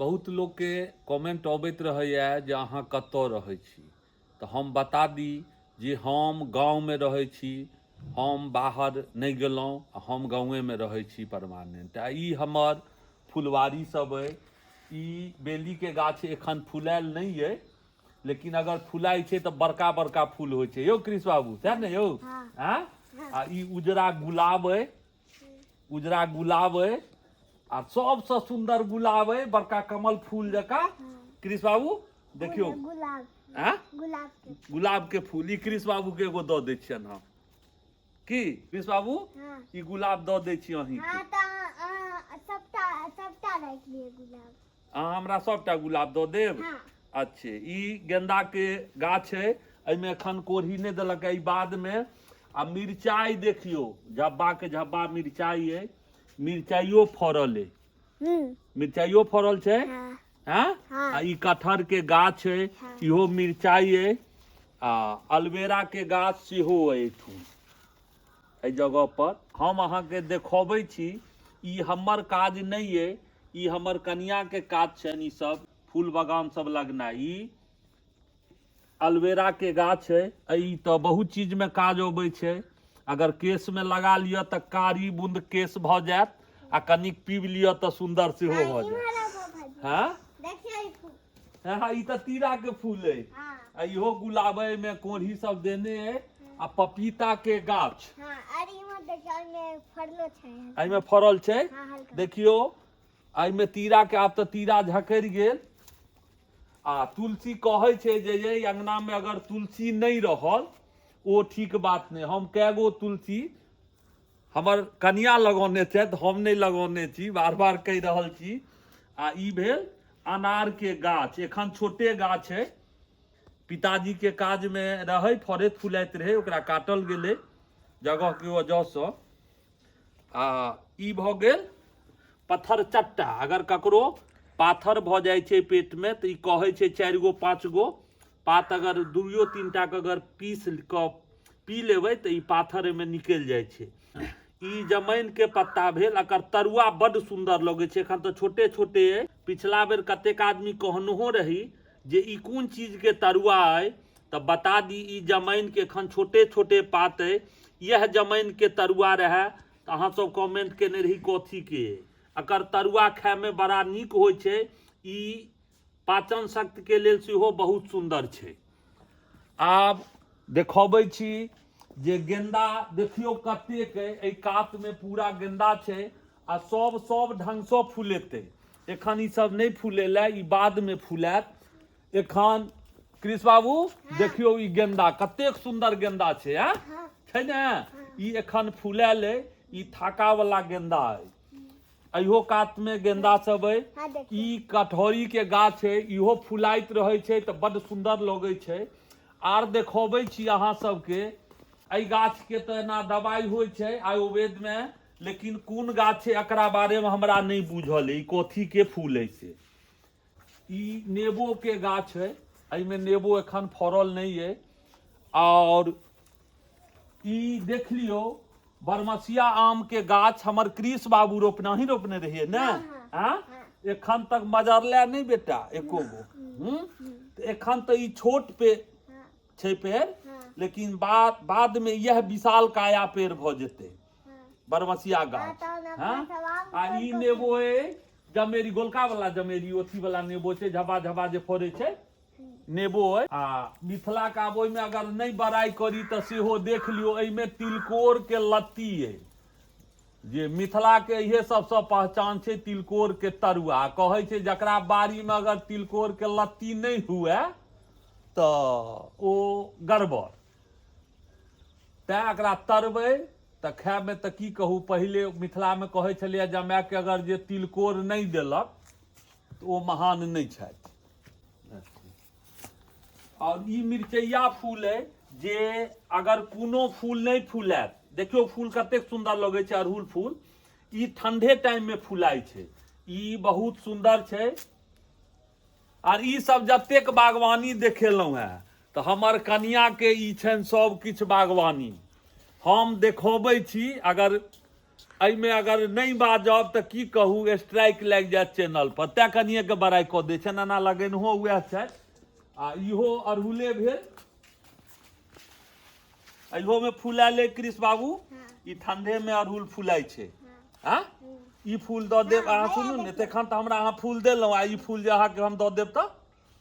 बहुत लोकके कमेंट अबैत रहैए जे अहाँ कतऽ रहै छी। तऽ हम बता दी जे हम गाँवमे रहै छी, हम बाहर नहि गेलहुँ आ हम गाँवेमे रहै छी परमानेंट। आ ई हमर फुलवारी सब अइ। ई बेलीके गाछ एखन फुलायल नहि अइ, लेकिन अगर फुलाइ छै तऽ बड़का बड़का फूल होइ छै यौ कृष्ण बाबू, सएह ने यौ? आँय? आ ई उजरा गुलाब अइ, उजरा गुलाब अइ आ सबसँ सुन्दर गुलाब अइ, बड़का कमल फूल जकाँ। कृष्ण बाबू देखियौ, गुलाब आँय? गुलाब के, गुलाब के फूल। ई कृष्ण बाबू के एगो दऽ दै छियनि हम। की कृष्ण बाबू? हाँ। ई गुलाब दऽ दै छी अहीं के। हाँ, तऽ अहाँ सबटा सबटा राखि लिअ गुलाब। अहाँ हमरा सबटा गुलाब दऽ देब? हाँ। अच्छे, ई गेंदा के गाछ है, एहिमे एखन कोढ़ी नहि देलक, ई बाद में। आ मिरचाई देखियौ, झब्बा के झब्बा मिरचाई है, मिरचाइयो फड़ल है। मिरचाइयो फड़ल छै। हाँ। हाँ? हाँ। आ ई कटहर के गाछ है, हाँ। इहो मिरचाई है। आ अलवेरा के गाछ सेहो है एहिठुम। एहि जगह पर हम अहाँके देखबै छी। ई हमर काज नहि अइ, ई हमर कनिया के काज छनि, ई सब फूल बगान सब लगनाइ। ई अलवेरा के गाछ है, ई तऽ बहुत चीज में काज अबै छै। अगर केश में लगा लिअ तऽ कारी बूंद केश भऽ जायत, आ कनिक पीब लिअ तऽ सुन्दर सेहो भऽ जायत। हाँ? हाँ, ई तऽ तीरा के फूल अइ। आ इहो गुलाब अइ, एहिमे कोढ़ी सब देने अइ। आ पपीता के गाछ। एहिमे फड़ल छै, देखियौ एहिमे तीरा के, आब तऽ तीरा झकरि गेल। आ तुलसी कहै छै जे एहि अंगना में अगर तुलसी नहि रहल ओ ठीक बात नहि। हम कए गो तुलसी हमर कनिया लगौने छथि, हम नहि लगौने छी, बार बार कहि रहल छी। आ ई भेल अनार के गाछ, एखन छोटे गाछ है, पिताजी के काज में रहै, फड़ैत फुलाइत रहै, ओकरा काटल गेलै जगह के वजहसँ। आ ई भऽ गेल पत्थर चट्टा। अगर ककरो पाथर भऽ जाइ छै पेट में तऽ ई कहै छै 4 गो 5 गो पात अगर 2 3 टा के अगर पीस कऽ पी लेबै तऽ ई पाथर एहिमे निकलि जाइ छै। ई जमैन के पत्ता भेल, एकर तरुआ बड्ड सुन्दर लगै छै। एखन तऽ छोटे छोटे अइ। पिछला बेर कतेक आदमी कहनहो रही जे ई कोन चीज के तरुआ अइ, तऽ बता दी ई जमैन के एखन छोटे छोटे पात अइ, इएह जमैन के तरुआ रहए। तऽ अहाँ सब कमेंट केने रही कथी के अइ। एकर तरुआ खायमे बड़ा नीक होइ छै, ई पाचन शक्ति के लेल सेहो बहुत सुन्दर छै। आब देखबै छी जे गेंदा देखियौ कतेक अइ, एहि कात में पूरा गेंदा छै आ सब सब ढंगसँ फुलेतै। एखन ई सब नहि फुलेलै, ई बाद में फुलायत। एखन कृष्ण बाबू देखियौ ई गेंदा कतेक सुन्दर गेंदा छै, आ छै ने? ई एखन फुलायल अइ, ई थाका वाला गेंदा अइ। अहियो कात में गेंदा सब अइ। ई कटहरी के गाछ है, इहो फुलाइत रहै छै तऽ बड्ड सुन्दर लगै छै। आर देखबै छी अहाँ सबके एहि गाछ के तऽ एना दवाइ होइ छै आयुर्वेद में, लेकिन कोन गाछ छै एकरा बारे में हमरा नहि बुझल अइ, ई कथी के फूल अइ से। ई नेबो के गाछ है, एहिमे नेबो एखन फड़ल नहि अइ। और ई देख लियौ बरमसिया आम के गाछ, हमर कृष बाबू रोपने, अहीं रोपने रहियै ने? आँ? एखन तक मजरले नहि बेटा एको गो। तऽ एखन तऽ ई छोट पे छै पेड़, लेकिन बाद में यह विशाल काया पेड़ भऽ जेतै बरमसिया गाछ। हाँ? आ ई नेबो अइ जमेरी, गोलका वाला जमेरी, ओथी वाला नेबो छै, झबा झबा जे फड़ै छै नेबो अइ। आ मिथिला के आब ओहिमे अगर नहि बड़ाइ करी तऽ सेहो देख लियौ, एहिमे तिलकोर के लत्ती अइ, जे मिथिला के इहे सबसँ पहचान छै तिलकोर के तरुआ। कहै छै जकरा बाड़ी में अगर तिलकोर के लत्ती नहि हुए तऽ ओ गड़बड़। तैं एकरा तरबै तऽ खायमे तऽ की कहू, पहिले मिथिलामे कहै छलैए जमायके अगर जे तिलकोर नहि देलक तऽ ओ महान नहि छथि। और ई मिरचैया फूल है, जे अगर कोनो फूल नहि फूलायत, देखियौ फूल कतेक सुन्दर लगै छै अड़हुल फूल, ई ठंडे टाइम में फुलाइ छै, ई बहुत सुन्दर छै। आर ई सब जतेक बागवानी देखेलहुँ हेँ तऽ हमर कनिया के ई छनि सब किछु बागवानी। हम देखबै छी, अगर एहिमे अगर नहि बाजब तऽ की कहू, स्ट्राइक लागि जायत चैनल पर, तैं कनिएके बड़ाइ कऽ दै छनि। एना लगेनहो उएह छथि। आ इहो अड़हुले भेल, इहोमे फूल आयल अइ कृष बाबू। ई ठंडे में अड़हुल फुलाइ छै। हाँ, ई फूल दऽ देब अहाँ। सुनू ने, तखन तऽ हमरा अहाँ फूल देलहुँ, आ ई फूल जे अहाँके हम दऽ देब तऽ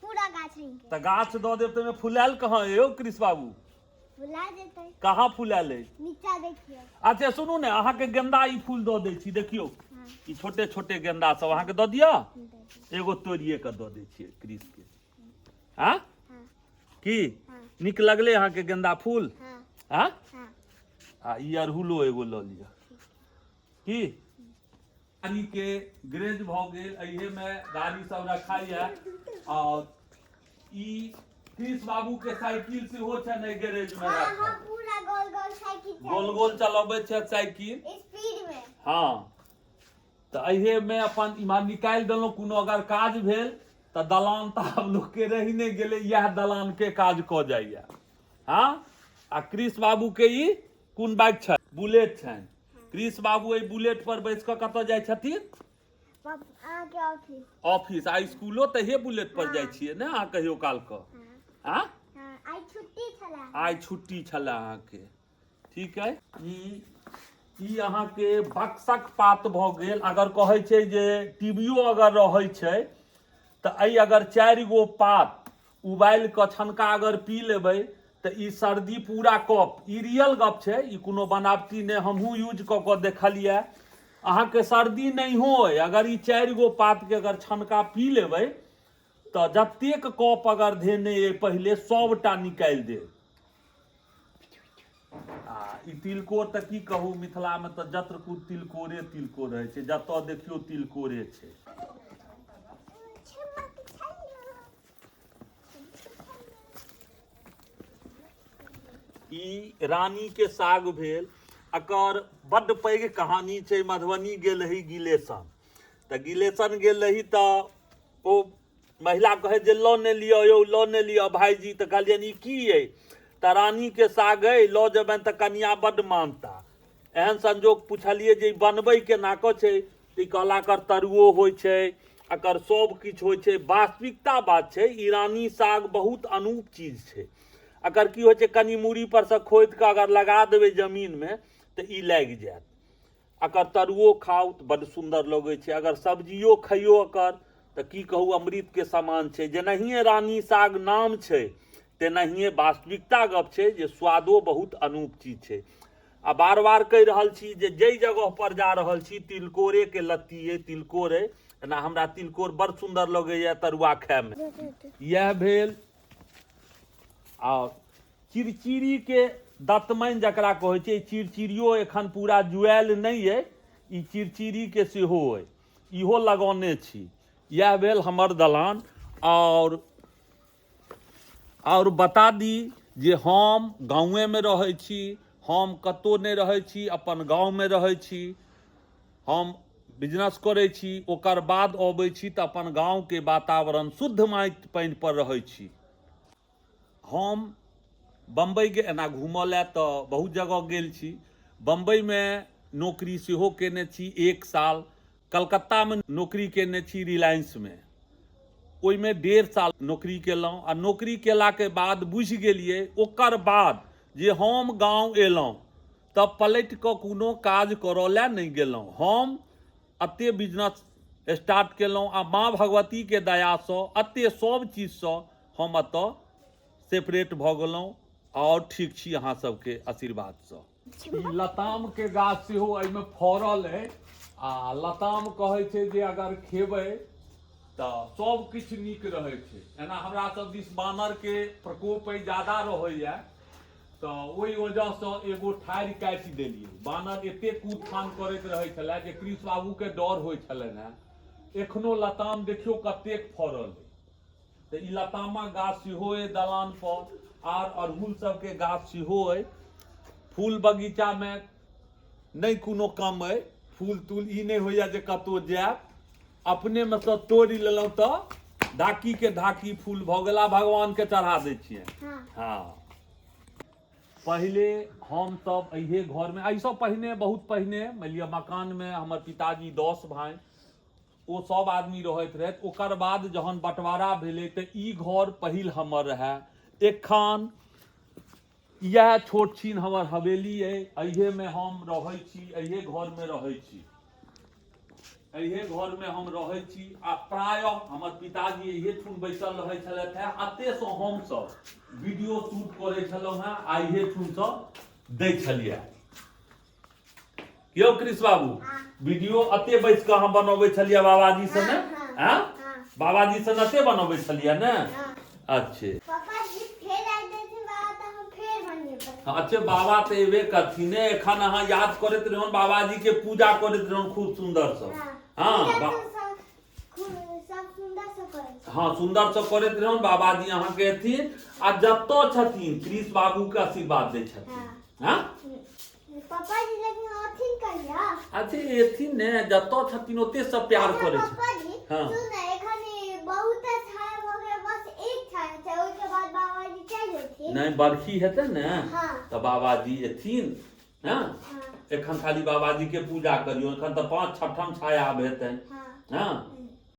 पूरा गाछ रंग तऽ गाछ दऽ देब, तऽ ओहिमे फुलायल कहाँ यौ कृष बाबू? फुला जेतै। कहाँ फुलायल अइ? नीचा देखियौ। अच्छा सुनू ने, अहाँके गेंदा ई फूल दऽ दै छी। देखियौ, ई छोटे छोटे गेंदा सब अहाँके दऽ दिअ? एगो तोड़िए कऽ दऽ दै छियै कृष के। हाँ, की नीक लगलै अहाँके गेंदा फूल? हाँ, आ ई अड़हुलो एगो लऽ लिअ। की गाड़ी के ग्रेज भऽ गेल, एहिमे गाड़ी सब रखाइए। और ई कृष बाबू के साइकिल सेहो छनि एहि गैरेज में राखल। पूरा गोल गोल साइकिल। गोल गोल चलबै छै साइकिल स्पीड में। हाँ, तऽ एहिमे अपन इम्हर निकालि देलहुँ। कोनो अगर काज भेल तऽ दलान तऽ आब लोकके रहि नहि गेलै, इएह दलानके काज कऽ जाइए। हाँ, आ कृष बाबूके ई कोन बाइक छै? बुलेट छनि। कृष बाबू एहि बुलेट पर बैस कऽ कतऽ जाइ छथिन? अहाँके ऑफिस। ऑफिस आ स्कूलो तऽ हे बुलेट पर जाइ छियै ने अहाँ कहियो काल कऽ? हाँ। आइ छुट्टी छलै। आइ छुट्टी छलै अहाँके, ठीक है। ई ई अहाँके बक्सक पात भऽ गेल। अगर कहै छै जे टीवीओ अगर रहै छै तऽ एहि अगर 4 गो पात उबालि कऽ छनका अगर पी लेबै तऽ ई सर्दी पूरा कप। ई रियल गप छै, ई कोनो बनावटी नहि, हमहूँ यूज कऽ कऽ देखलियै। अहाँके सर्दी नहि होय, अगर ई 4 गो पातके अगर छनका पी लेबै तऽ जतेक कप अगर धेने अइ पहिले सभटा निकालि देत। आ ई तिलकोर तऽ की कहू, मिथिलामे तऽ जत्र कुत तिलकोरे तिलकोर रहै छै, जतऽ देखियौ तिलकोरे छै। ई रानी के साग भेल। एकर बड्ड पैघ कहानी छै। मधुबनी गेल रही गिलेशन, तऽ गिलेशन गेल रही तऽ ओ महिला कहै जे लऽ ने लिअ यौ, लऽ ने लिअ भायजी। तऽ कहलियनि ई की अइ? तऽ रानीके साग अइ, लऽ जेबनि तऽ कनिया बड्ड मानता। एहन संजोग पुछलियै जे ई बनबै केना कऽ छै, तऽ ई कहला एकर तरुओ होइ छै, एकर सब किछु होइ छै। वास्तविकता बात छै, ई रानी साग बहुत अनूप चीज छै। एकर की होइ छै, कनि मूड़ी पर सँ खोदि कऽ अगर लगा देबै जमीनमे तऽ ई लागि जायत। एकर तरुओ खाउ तऽ बड्ड सुन्दर लगै छै, अगर सब्जियो खइयो एकर तऽ की कहू, अमृतके समान छै। जेनाहिए रानी साग नाम छै तेनाहिए वास्तविकता गप छै जे स्वादो बहुत अनूप चीज छै। आ बार बार कहि रहल छी जे जाहि जगह पर जा रहल छी तिलकोरेके लत्ती अइ, तिलकोर अइ। एना हमरा तिलकोर बड़ सुन्दर लगैए तरुआ खायमे। इएह भेल। आ चिड़चिड़ीके दतमनि जकरा कहै छै, चिड़चिड़ियो एखन पूरा जुआयल नहि अइ, ई चिड़चिड़ीके सेहो अइ, इहो लगौने छी। इएह भेल हमर दलान। आओर बता दी जे हम गाँवेमे रहै छी, हम कतहु नहि रहै छी, अपन गाँवमे रहै छी। हम बिजनेस करै छी, ओकर बाद अबै छी तऽ अपन गाँवके वातावरण शुद्ध माटि पानि पर रहै छी। हम बम्बइके एना घूमऽ लए तऽ बहुत जगह गेल छी। बम्बइमे नौकरी सेहो कयने छी 1 साल। कलकत्तामे नौकरी कयने छी रिलायंसमे, ओहिमे 1.5 साल नौकरी केलहुँ। आ नौकरी केलाके बाद बुझि गेलियै ओकर बाद जे हम गाँव एलहुँ तऽ पलटि कऽ कोनो काज करऽ लए नहि गेलहुँ। हम एते बिजनेस स्टार्ट केलहुँ आ माँ भगवतीके दयासँ एते सब चीजसँ हम एतऽ सेपरेट भऽ गेलहुँ आओर ठीक छी अहाँ सबके आशीर्वादसँ। ई लतामके गाछ सेहो एहिमे फड़ल अइ। आ लताम कहै छै जे अगर खेबै तऽ सब किछु नीक रहै छै। एना हमरा सब दिस बानरके प्रकोप अइ ज्यादा रहैए, तऽ ओहि वजहसँ एगो ठाढ़ि काटि देलियै। बानर एते कूदफान करैत रहै छलै जे कृष बाबूके डर होइ छलनि हेँ। एखनो लताम देखियौ कतेक फड़ल अइ। तऽ ई लतामक गाछ सेहो अइ दलान पर, आर अड़हुल सबके गाछ सेहो अइ। फूल बगीचामे नहि कोनो कम अइ फूल तूल। ई नहि होइए जे कतहु जायब, अपनेमे सँ तोड़ि लेलहुँ तऽ ढाकीके ढाकी फूल भऽ गेल आ भगवानके चढ़ा दै छियनि। हाँ। पहिले हम सब एहिए घरमे, एहिसँ पहिने बहुत पहिने मानि लिअ मकानमे हमर पिताजी 10 भाइ, ओ सब आदमी रहैत रहथि। ओकर बाद जहन बँटवारा भेलै तऽ ई घर पहिल हमर रहए। एखन इएह छोट छिन हमर हवेली अइ, एहिएमे हम रहै छी, एहिए घरमे रहै छी, एहिए घरमे हम रहै छी। आ प्रायः हमर पिताजी एहिए ठुन बैसल रहै छलथि हेँ। एतेसँ हमसभ वीडियो शूट करै छलहुँ हेँ आ इहे ठुनसँ दै छलियै। यौ कृष्ण बाबू, वीडियो एते बैस कऽ अहाँ बनबै छलियै बाबाजी से ने? आँ, बाबाजी से एते बनबै छलियै ने? अच्छे। अच्छे, बाबा तऽ एबे करथिन ने। एखन अहाँ याद करैत रहन, बाबाजी के पूजा करैत रहन खूब सुंदर से। हाँ, हाँ, सुंदर से करैत रहन। बाबाजी अहाँके एथिन आ जतऽ छथिन कृष्ण बाबू के आशीर्वाद दै छथिन। हाँ, पापा जी लेकिन अथिन कहिया? अच्छा, एथिन ने, जतऽ छथिन ओते सब प्यार करै छै। पापा जी। हाँ। सुन ने, एखन बहुत छाया भऽ गेल, बस एक छाया छै, ओहिके बाद बाबा जी चलि जेथिन। नहि, बरखी हेतै ने। हाँ। तऽ बाबाजी एथिन। हाँ। हाँ। एखन खाली बाबाजी के पूजा करियौ। एखन तऽ 5 छठम छाया आब हेतनि। हाँ। हाँ।